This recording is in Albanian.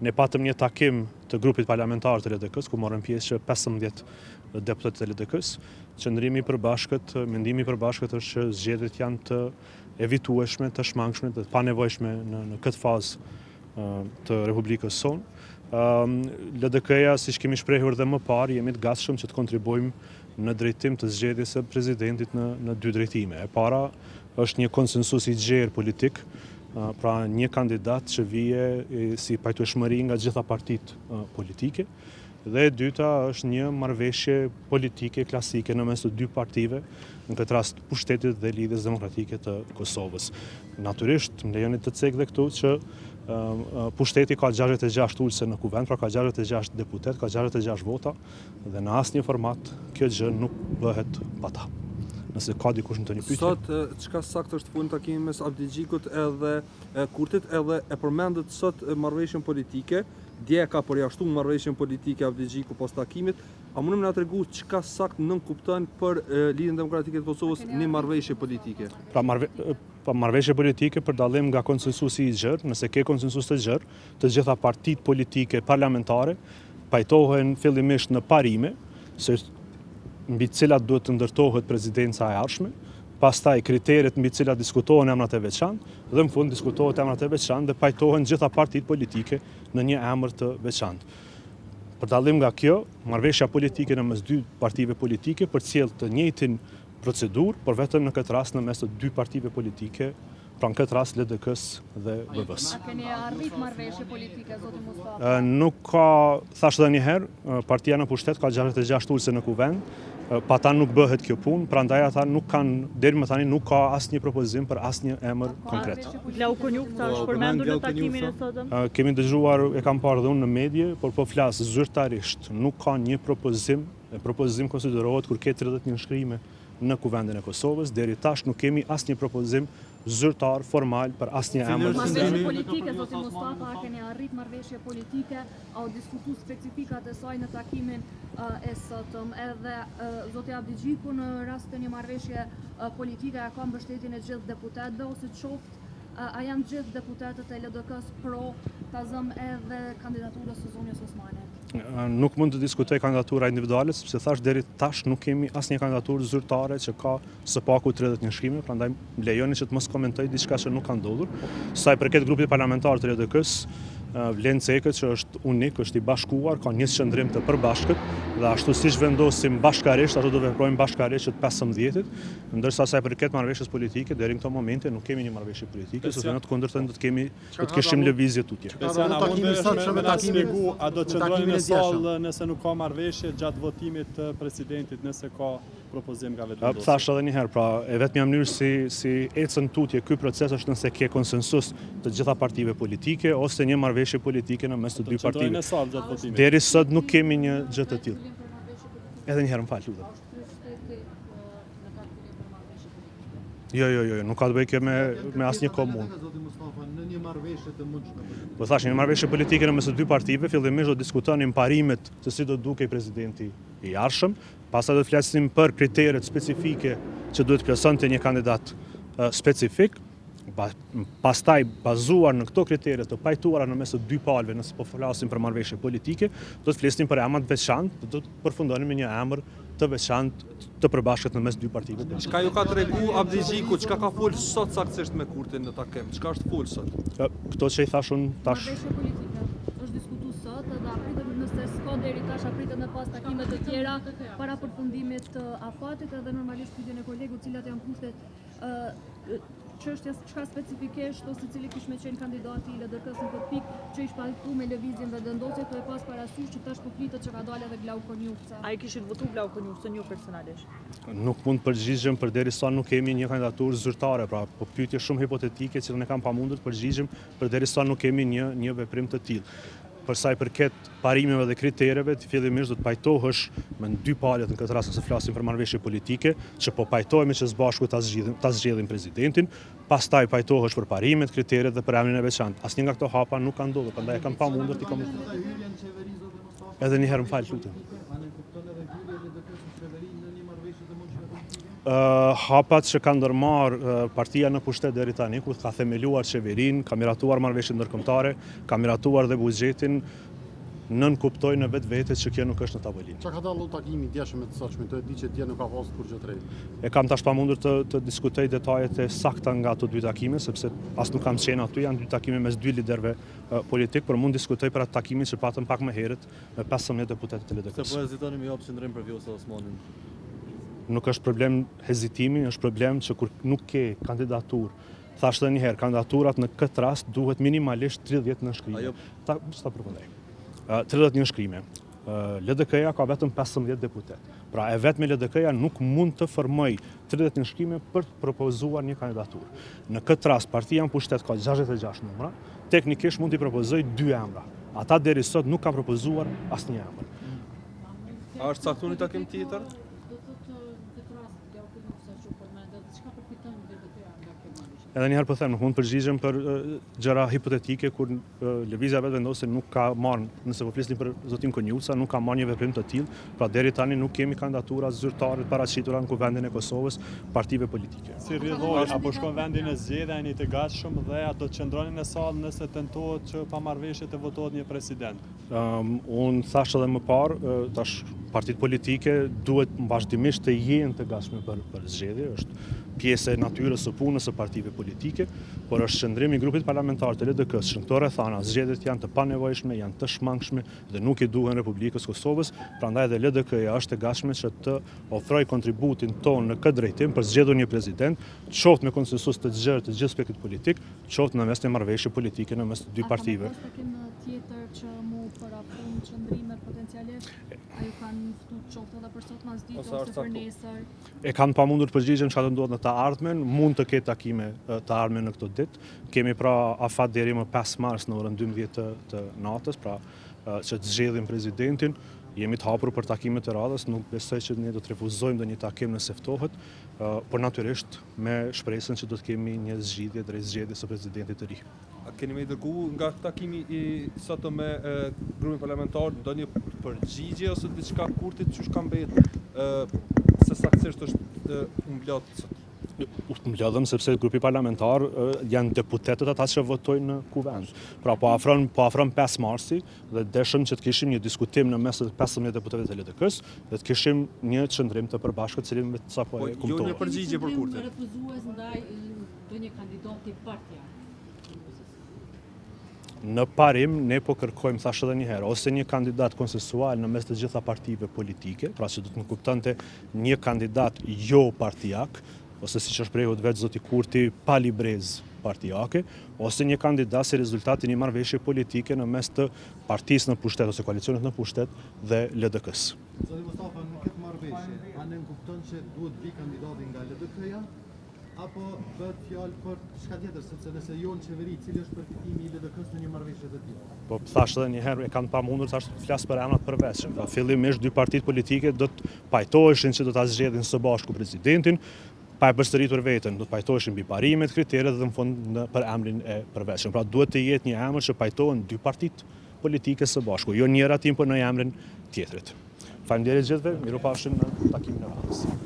Ne patëm një takim të grupit parlamentar të LDK-së, ku morën pjesë që 15 deputetë të LDK-së. Qëndrimi i përbashkët, mendimi i përbashkët është që zgjedhjet janë të evitueshme, të shmangshme dhe të panevojshme në, në këtë fazë të Republikës sonë. LDK-ja, siç kemi shprehur dhe më parë, jemi të gatshëm që të kontribuojmë në drejtim të zgjedhjes së presidentit në, në dy drejtime. E para është një konsensus i gjerë politik, pra një kandidat që vije si pajtueshmëri nga gjitha partitë politike. Dhe e dyta është një marrëveshje politike klasike në mes të dy partive, në këtë rast pushtetit dhe Lidhjes Demokratike të Kosovës. Natyrisht, më lejoni të cek dhe këtu që pushteti ka 66 ulëse në kuvend, pra ka 66 deputet, ka 66 vota dhe në asnjë format kjo gjë nuk bëhet pa ta. Nëse ka dikush ndonjë pyetje. Sot çka saktë është fol në takimin mes Abdixhikut edhe Kurtit edhe e përmendët sot marrëveshjen politike, Dje e ka përjashtu marrëveshjen politike Abdixhiku pas takimit, a mundem na tregu çka saktë nënkupton për Lidhjen Demokratike të Kosovës një marrëveshje politike? Pra, marrëve, pra marrëveshje politike për dallim nga konsensusi i gjerë, nëse ke konsensus të gjerë, të gjitha partitë politike parlamentare pajtohen fillimisht në parime se mbi të cilat duhet të ndërtohet presidenca e ardhshme, pastaj kriteret mbi të cilat diskutohen emrat e veçantë dhe në fund diskutohet emrat e veçantë dhe pajtohen gjitha partitë politike në një emër të veçantë. Për dallim nga kjo, marrëveshja politike në mes dy partive politike përcjell të njëjtin procedurë, por vetëm në këtë rast në mes të dy partive politike, pra në këtë rast LDK-së dhe VV-së. A keni arrit marrëveshje politike, zoti Mustafa? Nuk ka, thashë edhe një herë, partia në pushtet ka 66 ulëse në kuvend, pa ta nuk bëhet kjo punë, prandaj ata nuk kanë, deri më tani nuk ka asnjë propozim për asnjë emër konkret. Glauk Konjufca është përmendur në takimin e sotëm? Kemi dëgjuar, e kam parë dhe unë në medie, por po flas zyrtarisht, nuk ka një propozim, e propozim konsiderohet kur ke 30 nënshkrime në Kuvendin e Kosovës, deri tash nuk kemi asnjë propozim zyrtar, formal për asnjë emër. Marrëveshje politike, zoti Mustafa, a keni arrit marrëveshje politike, a u diskutu specifikat e saj në takimin e sotëm? Edhe zoti Abdixhiku në rast të një marrëveshje politike a ka mbështetjen e gjithë deputetëve ose qoftë a janë gjithë deputetët e LDK-së pro ta zëm edhe kandidaturës së zonjës Osmani? Nuk mund të diskutoj kandidatura individuale, sepse thash deri tash nuk kemi asnjë kandidaturë zyrtare që ka së paku 30 nënshkrime, prandaj më lejoni që të mos komentoj diçka që nuk ka ndodhur. Sa i përket grupit parlamentar të LDK-së, vlen cekët që është unik, është i bashkuar, ka një qëndrim të përbashkët dhe ashtu siç vendosim bashkarisht, ashtu do veprojmë bashkarisht që të 15-it, ndërsa sa i përket marrëveshjes politike, deri në këto momente nuk kemi një marrëveshje politike, sepse në të kundërtën do të kemi do të kishim lëvizje tutje. Besian, a mundesh me na shpjegu, a do të qëndroni në sallë nëse nuk ka marrëveshje gjatë votimit të presidentit, nëse ka propozim nga Vetëvendosja? Thashë edhe një herë, pra e vetmja mënyrë si si ecën tutje ky proces është nëse ke konsensus të gjitha partive politike ose një marrëveshje politike në mes të dy partive. Në sallë gjatë votimit. Deri sot nuk kemi një gjë të tillë. Edhe një herë më fal, lutem. Jo, jo, jo, nuk ka të bëjë kjo me me asnjë komunë. Zoti Mustafa, në një marrëveshje të mundshme politike. Po thashë, një marrëveshje politike në mes të dy partive, fillimisht do diskutonim parimet se si do dukej presidenti i ardhshëm, pastaj do të flasnim për kriteret specifike që duhet të plotësonte një kandidat specifik, pastaj bazuar në këto kritere të pajtuara në mes të dy palëve, nëse po flasim për marrëveshje politike, do të flisnim për emra të veçantë, do të përfundonim me një emër të veçantë të përbashkët në mes dy partive politike. Çka ju ka tregu Abdixhiku, çka ka fol sot saktësisht me Kurtin në takim? Çka është fol sot? Këto që i thash unë tash. Marrëveshje politike është diskutu sot dhe a pritet nëse s'ka deri tash a pritet me pas takime të tjera para përfundimit të afatit edhe normalisht pyetjen e kolegut cilat janë kushtet çështjes çka specifikisht ose cili kish me qenë kandidati i LDK-së në këtë pikë që ish pajtu me lëvizjen Vetëvendosje tu e pas parasysh që tash po flitet që ka dalë edhe Glauk Konjufca. A e kishit votu Glauk Konjufcën ju personalisht? Nuk mund të përgjigjem përderisa nuk kemi një kandidaturë zyrtare, pra po pyetje shumë hipotetike që unë e kam pamundur të përgjigjem përderisa nuk kemi një një veprim të tillë. Për sa i përket parimeve dhe kritereve, ti fillimisht do të pajtohesh me dy palët në këtë rast nëse flasim për marrëveshje politike, që po pajtohemi që së bashku ta zgjidhim, ta zgjedhim presidentin, pastaj pajtohesh për parimet, kriteret dhe për emrin e veçantë. Asnjë nga këto hapa nuk ka ndodhur, prandaj e kam pamundur t'i komentoj. Edhe një herë më fal, lutem. Hapat që ka ndërmarrë partia në pushtet deri tani, ku ka themeluar qeverinë, ka miratuar marrëveshjet ndërkombëtare, ka miratuar dhe buxhetin, nënkuptojnë në vetvete që kjo nuk është në tavolinë. Çka ka dallu takimi i djeshëm me të sotshmin, e di që dje nuk ka pasur kurrgjë të re. E kam tash pamundur të të diskutoj detajet e sakta nga ato dy takime, sepse as nuk kam qenë aty, janë dy takime mes dy liderëve politikë, por mund diskutoj për atë takimin që patëm pak më herët me 15 deputetët e LDK-së. Pse po hezitoni me jap qëndrim për Vjosa Osmanin? Nuk është problem hezitimi, është problem që kur nuk ke kandidaturë, thashë edhe një herë, kandidaturat në këtë rast duhet minimalisht 30 nënshkrime. Ajo... Ta, ta përfundoj. 30 nënshkrime. LDK-ja ka vetëm 15 deputetë. Pra e vetme LDK-ja nuk mund të formojë 30 nënshkrime për të propozuar një kandidaturë. Në këtë rast, partia në pushtet ka 66 numra, teknikisht mund t'i propozojë dy emra. Ata deri sot nuk kanë propozuar asnjë emër. A është caktuar një takim tjetër? Do të thotë në këtë rast Glauk Konjufca që u përmend edhe çka përfiton LDK-ja nga kjo marrëveshje? Edhe një herë po them, nuk mund të përgjigjem për gjëra hipotetike kur Lëvizja Vetëvendosje nuk ka marrë, nëse po flisni për zotin Konjufca, nuk ka marrë një veprim të tillë, pra deri tani nuk kemi kandidatura zyrtare të paraqitura në Kuvendin e Kosovës partive politike. Si rrjedhojë, a po shkon vendi në zgjedhje, a jeni të gatshëm dhe a do të qëndroni në sallë nëse tentohet që pa marrëveshje të votohet një president? Unë thashë edhe më parë, tash partitë politike duhet vazhdimisht të jenë të gatshme për për zgjedhje, është pjesë e natyrës së punës së partive politike, por është qëndrim i grupit parlamentar të LDK-së që në këto rrethana zgjedhjet janë të panevojshme, janë të shmangshme dhe nuk i duhen Republikës së Kosovës, prandaj edhe LDK-ja është e gatshme që të ofrojë kontributin tonë në këtë drejtim për zgjedhur një president, qoftë me konsensus të gjerë të gjithë spektrit politik, qoftë në mes një marrëveshje politike në mes të dy partive. A ka takim tjetër që mu përafru qëndrimet potencialisht? A ju kanë ftu qoftë edhe për sot mas dite ose për nesër? E kam të pamundur të përgjigjem çka do ndodhë në të ardhmen, mund të ketë takime të ardhmen në këto ditë. Kemi pra afat deri më 5 mars në orën 12 të, të natës, pra që të zgjedhim presidentin. Jemi të hapur për takime të radhës, nuk besoj që ne do të refuzojmë ndonjë takim nëse ftohet, por natyrisht me shpresën që do të kemi një zgjidhje drejt zgjedhjes së presidentit të ri. A keni me i dërgu nga takimi i sotëm me e, grupin parlamentar ndonjë përgjigje ose diçka Kurtit qysh ka mbet e, se saktësisht është e, u mblodh sot? U mblodhëm sepse grupi parlamentar e, janë deputetët ata që votojnë në kuvend. Pra po afron po afron 5 marsi dhe deshëm që të kishim një diskutim në mes të 15 deputetëve të LDK-së dhe të kishim një qëndrim të përbashkët, cilin vetë sapo Po e jo kumtova. një përgjigje për Kurtin. Refuzues ndaj ndonjë kandidati partiak. Në parim, ne po kërkojmë, thashë edhe një herë, ose një kandidat konsensual në mes të gjitha partive politike, pra që do të nënkuptonte një kandidat jo partiak, ose siç është shprehur vetë zoti Kurti, pa librezë partiake, ose një kandidat si rezultat i një marrëveshje politike në mes të partisë në pushtet ose koalicionit në pushtet dhe LDK-së. Zoti Mustafa, në këtë marrëveshje, a nënkupton që duhet të vijë kandidati nga LDK-ja Apo bëhet fjalë për diçka tjetër, sepse nëse jo në qeveri, cili është përfitimi i LDK-së në një marrëveshje të tillë? Po thashë edhe një herë, e kam të pamundur tash të flas për emra të përveçëm. Pra fillimisht dy partitë politike do të pajtoheshin që do ta zgjedhin së bashku presidentin, pa e përsëritur veten, do të pajtoheshin mbi parimet, kriteret dhe në fund në, për emrin e përveçëm. Pra duhet të jetë një emër që pajtohen dy partitë politike së bashku, jo njëra t'i imponojë emrin tjetrit. Faleminderit gjithëve, mirupafshim në takimin e radhës.